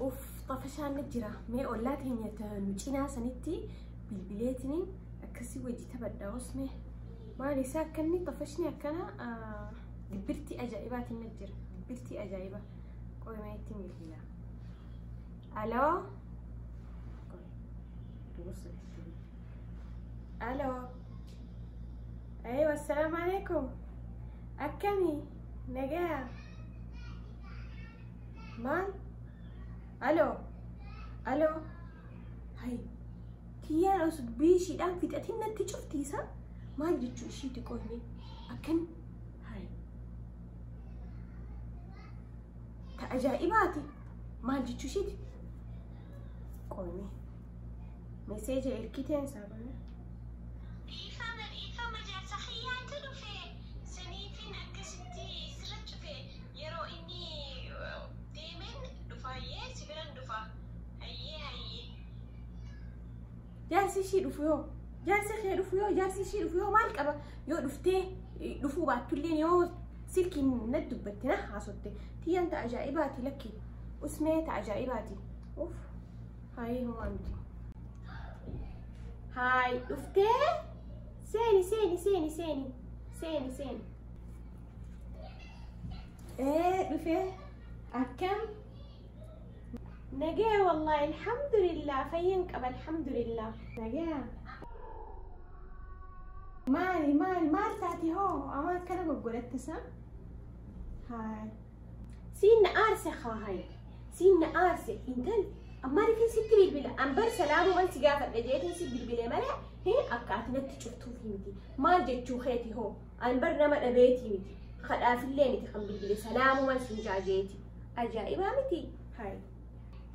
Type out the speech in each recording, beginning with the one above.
Uff xafashaan jira. Mee ollaa teenya nu cinaa sanitti bilbileetiin akkasii wajji taphadha osme. Maal isaa akkanni xafashni akkana dibbirtii ajaa'ibaatiin na jira. Dibbirtii ajaa'iba. Qoy mee ittiin bilbila. Aloo? Aloo? Aywa, assalaamu alaikum. Akkami? Nagaa? Maal? Aloo? Aloo? Hay. Kiyyaan osoo dubbii ishiidhaan fixatiin natti cuftiisa. Maal jechuu ishiiti qoyne? Akkan? Hay. Ta ajaa'ibaati. Maal jechuu ishiiti? Qoyne. Meseeja erkiteen isaa bana. Dhiifama dhiifama jaarsa kiyyaatu dhufe saniifin akkasitti sirra cufe yeroo inni deemeen dhufayyee si biran dhufa hayyee hayyee. Jaarsi ishii dhufu yoo jaarsi kee dhufu yoo jaarsi ishii dhufu yoo maal qaba yoo dhuftee dhufuu baattullee yoo silkiin na dubbatte na haasotte tiyyaan ta ajaa'ibaati lakki usmee ta ajaa'ibaati uff haayee homaa miti. Haay dhuftee seeni seeni seeni seeni seeni seeni. Ee dhufee akkam nagaya wallahi alhamdulillah fayyan qaba alhamdulillah nagaya. Maali maali maal taate hoo ama akkana goggodhatte sa? Haay siin na aarse haa siin na aarse intal ammaaliifin sitti bilbila an bar salaamuman si gaafadha jeetiin si bilbile malee hin akka ati natti cuftuufi miti maal jechuu keeti hoo an bar nama dhabeetii miti kadhaafillee miti kan bilbile salaamuman sin jaajeeti ajaa'ibaa miti haay.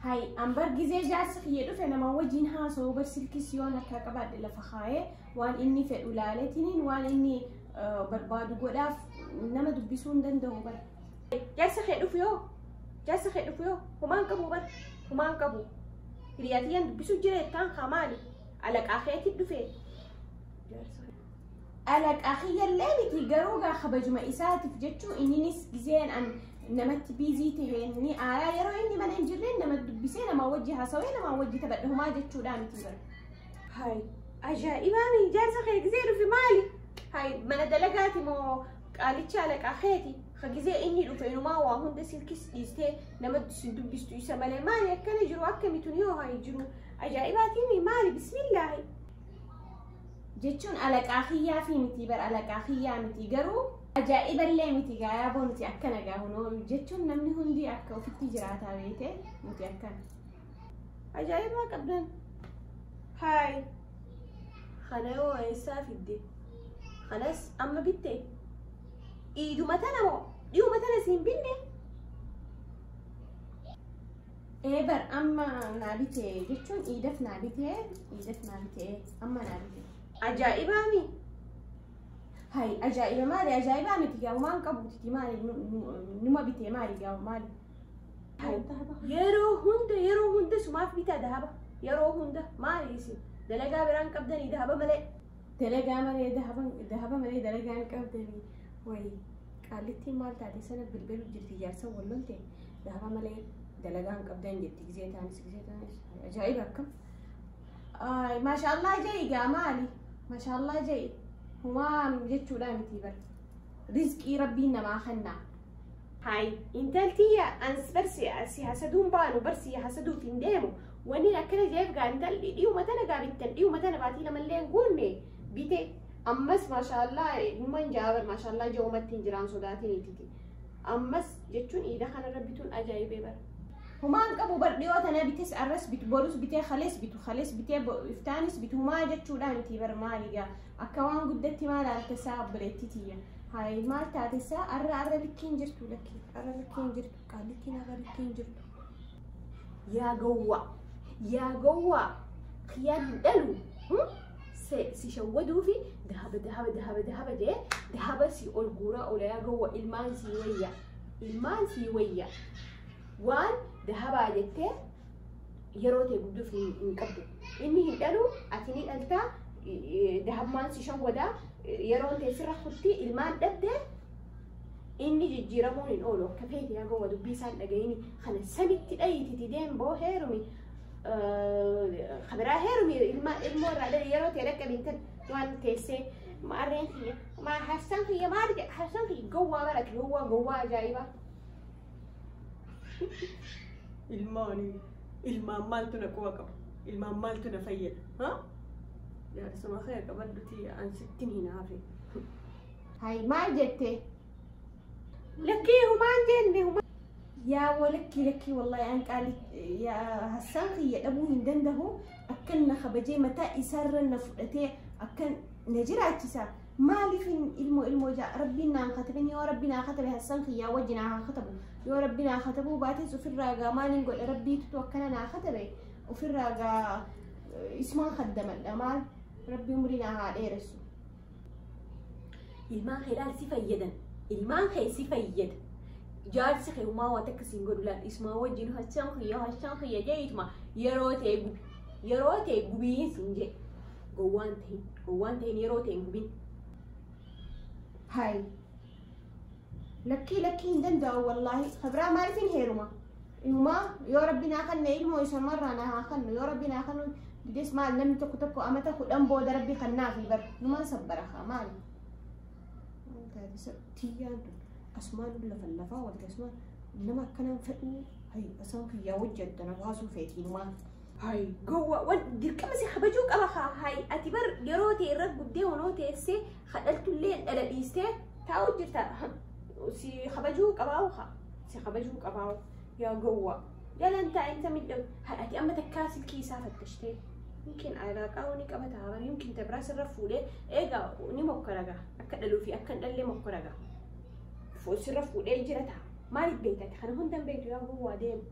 Hay an bar gizee jaarsi kiyya dhufe nama wajjin haasa'u bar silkis yoon akka qabaadhe lafa kaayee waan inni fedhu laaleetiniin waan inni barbaadu godhaaf nama dubbisuu hin danda'u bar. Jaarsi kee dhufu yoo jaarsi kee dhufu yoo humaan qabu bar humaan qabu hiriyaatiyyaan dubbisuu jira jettaan haa maali alaqaa keetti dhufe. Alaqaa kiyyallee miti garuu gaa kabajuma isaatiif jechuu inninis gizeen an namatti biizii ta'e ni aaraa yeroo inni mana hin jirre nama dubbisee nama wajji haasawee nama wajji taphadhe humaa jechuudha miti bara. Hay ajaa'ibaa mi jaarsa kee gizee dhufe maali? Hay mana dalagaati moo qaalicha alaqaa keeti? Ka gizee inni dhufe inumaa waa hunda silkis dhiistee nama sin dubbistu isa malee maali akkana jiru akkamitun yoo hay jiru ajaa'ibaatii maali bismillaahi. Jechuun alaqaa kiyyaa fi miti bar alaqaa kiyyaa miti garuu ajaa'iballee miti gaayaa boo nuti akkana gaahunoo jechuun namni hundi akka ofitti jiraataa beete nuti akkana. Ajaa'ibaa qabdan. Haay. Kana yoo eessaa fidde? Kanas amma bitte? Iiduma tana moo? Dhi'uma tana siin binne? Ee bar amma naa bite jechuun iidaf naa bite iidaf naa bite amma naa bite. Ajaa'ibaa mi? Hay ajaa'iba maali ajaa'ibaa miti gaa waan qabuuti maali numa bitee maali gaa maali. Yeroo hunda sumaaf bitaa dahaba yeroo hunda maali isin dalagaa biraan qabdanii dahaba malee. Dalagaa malee dahaba malee dalagaa hin qabdanii wayi qaallittiin maal taate sana bilbilu jirti jaarsa wallolte dahaba malee dalagaa hin qabdan jetti gizee taanis ajaa'iba akkam. Ay maashaallah je'i gaa maali maashaallah je'i. Humaa jechuudha miti bar rizqii rabbiin namaa kennaa. Hay intaltiyya ans bar si hasaduun baanu bar si hasaduuf hin deemu wanni akkana jeef gaa intalli dhi'uma tana gaa bittan dhi'uma tana baatii lamallee hin guunne bite ammas maashaallah numan jaa bar maashaallah je'umatti hin jiraan sodaatiniititi ammas jechuun iida kanarra bituun ajaa'ibee bar. Humaan qabu bar dhiyoo tana bites arras bitu borus bitee kalees bitu kalees bitee iftaanis bitu humaa jechuudha miti bar maali gaa akka waan guddatti maal aaltasaa obboleettii tiyya. Hay maal taatesaa arra arra likkiin jirtu lakki arra likkiin jirtu qaallittiin arra likkiin jirtu. Yaa gowwaa yaa gowwaa kiyyaan hin dhalu si shawwaduu fi dahaba dahaba dahaba dahaba jee dahaba si ol guuraa oola yaa gowwaa ilmaan sii wayya ilmaan sii wayya. Waan dahabaa jettee yeroo ta'e gudduuf hin qabdu. Inni hin dhalu ati ni dhaltaa dahabmaan si shawwadaa yeroon ta'e sirra kutti ilmaan dhabde Inni jijjiiramuun hin oolu akka feeti yaa gowwa dubbii isaan dhaga'ini kana samitti dhayiititi deemboo heerumi kabiraa heerumi ilmoo irraa dhali yeroo ta'e dhaqqabiin waan teessee maarreen kiyya maa hassaan kiyya maal jedha hassaan kiyya gowwaa barate gowwaa gowwaa ajaa'ibaa. Ilmaanii ilmaan maaltu na quba qaba ilmaan maaltu na fayyada jaarsuma kee qabadhuti an sittin hin hafe. Hayi maal jettee? Lakkii humaan jenne humaan. Yaa walakkii lakkii wallahi an qaali yaa hassaan kiyya dhabuu hin danda'u akkan na kabajee mataa isaarra na fudhatee akkan na jiraachisa. Maaliif ilmoo ilmoo jaa rabbiin naan katabin yoo rabbi naa katabe hassaan kiyyaa wajji naa haa katabu yoo rabbi naa katabuu baates ofirraa gaa maaliin godha rabbiitutu akkana naa katabe ofirraa gaa ismaan kaddamadha maal rabbi umurii naa haa dheeressu. Ilmaan kee laal si fayyadan ilmaan kee si fayyada jaarsi kee humaa waan takka siin godhu laal ismaa wajjin hassaan kiyya jeetuma yeroo ta'e gubi yeroo ta'e gubiin siin jee gowwaan ta'in yeroo ta'e gubin. Hayi lakkii lakkii hin danda'u wallaahi kabiraa maaliif hin heeruma inumaa yoo rabbi naa kanne ilmoo isamarraa naa haa kannu yoo rabbi naa kannu dides maal namni tokko tokko amata 10 booda rabbi kannaafi bar numaan sabbara haa maali. Tiyyaan tun asumaan lafa lafaa walte asumaan nama akkanaan fedhuu hayi asaan kiyyaa hojjetta na baasuu feetiinumaa. Hayi gowwaa waan dirqama si kabajuu qaba hayi ati bar yeroo ta'e irra gubdee honoo teessee hadhaltullee dhala dhiistee taa'u jirta si kabajuu qabaawu haa si kabajuu qabaawu yaa gowwaa jalan taa'in samidha ati amma takkaa silkii isaa fattashtee yumkin alaaqaa ni qabata bar yumkin tabraa sirra fuudhee eegaa ni mokkora akka dhaluu fi akka hin dhallee mokkora sirra fuudhee jira ta'a maaliif beekta kana hundan beektu yaa gowwaa deemu.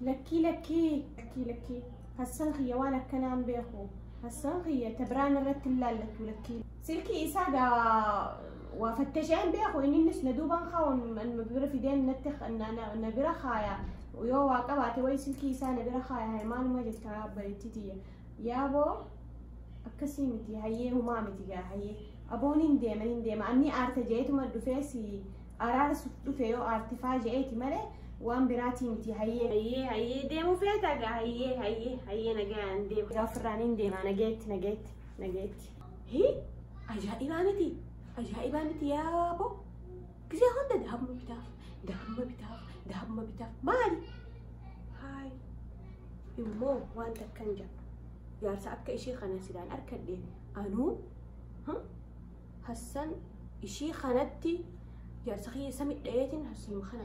Lakkii lakkii lakkii lakkii hassaan kiyya waan akkanaan beeku hassaan kiyya tabiraan irratti hin laallattu lakkii silkii isaa gaa waa fattasheen beeku innis na duubaan kaa'uun na bira fideen natti na bira kaaya yoo waa qabaate wayi silkii isaa na bira kaaya hayi maaluma jetta bareetti tiyya yaaboo akkasii miti hayyee humaa miti gaa hayyee aboon hin deema hin deema anni aarte jeetuma dhufee si araarsuuf dhufe yoo aartifaa je'eeti malee waan biraatii miti hayyee. Hayyee hayyee deemu feeta gaa hayyee hayyee hayyee nagaan deema. Gaafirraan hin deema nageetti nageetti nageetti. Hii ajaa'ibaa miti ajaa'ibaa miti yaaboo gisee hunda dahabuma bitaaf dahabuma bitaaf dahabuma bitaaf maali? Hayi immoo waan takkan jira jaarsa akka ishee kana silaan arkadhe anuu hassan ishee kanatti jaarsa kiyya samidhayeetiin hassanuma kana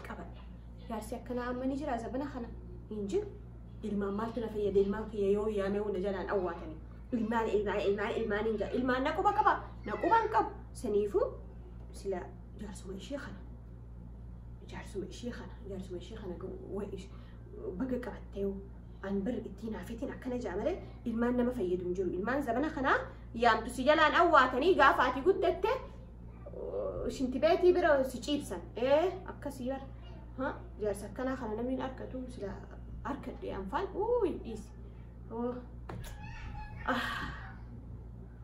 qabadha. Jaarsi akkanaa amma ni jira zabana kana hin jiru. Ilmaan maaltu na fayyada ilmaan kiyya yoo yaamee hunda jalaan awwaatanii. Ilmaan ilmaan ilmaan ilmaan hin jira ilmaan na quba qaba na quba hin qabu. Saniifuu sila jaarsuma ishee kana jaarsuma ishee kana jaarsuma ishee kana baga qabattee an bir ittiin hafeetiin akkana jaa malee ilmaan nama fayyadu hin jiru. Ilmaan zabana kanaa yaamtu si jalaan awwaatanii gaafa ati guddatte shintibeetii bira si ciibsan. Akkasii bara. Jaarsa akkanaa kana namni hin arkatu sila arkadhe anfaan uuyi dhiisi.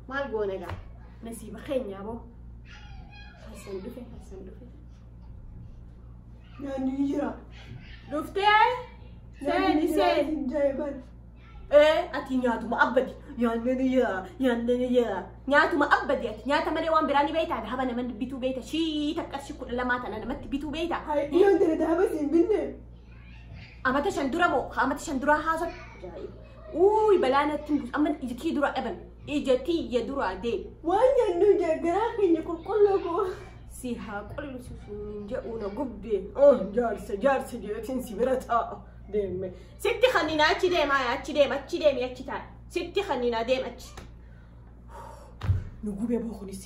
Maal goona gaa nasiiba keenya boo. Hassan dhufe Hassan dhufe. Nyaanni ni jira. Dhuftee seeni seeni. Ati nyaatuma abbadi nyaanni ni jira nyaanni ni jira nyaatuma abbadi ati nyaata malee waan biraa ni beektaa dahaba nama bituu beekta shii takka qarshii 12 tana namatti bituu beektaa. Hayi dhiyoon tana dahaba siin binne. Amata 5 dura moo amata 5 dura haasoo ajaa'iba. Uuyi balaa natti hin buusu amma ija kee dura dhaban ija tiyya dura deem. Waan nyaannu garaa keenya qulqulluu koo. Si haa qulqullu hin jedhu na gubdee jaarsa jaarsa jeetiin si bira taa'a. Deeme. Sitti kanninaa achi deemaa achi deema achi deemi achi taa'i. Sitti kanninaa deem achi. Nu gubee boo kunis.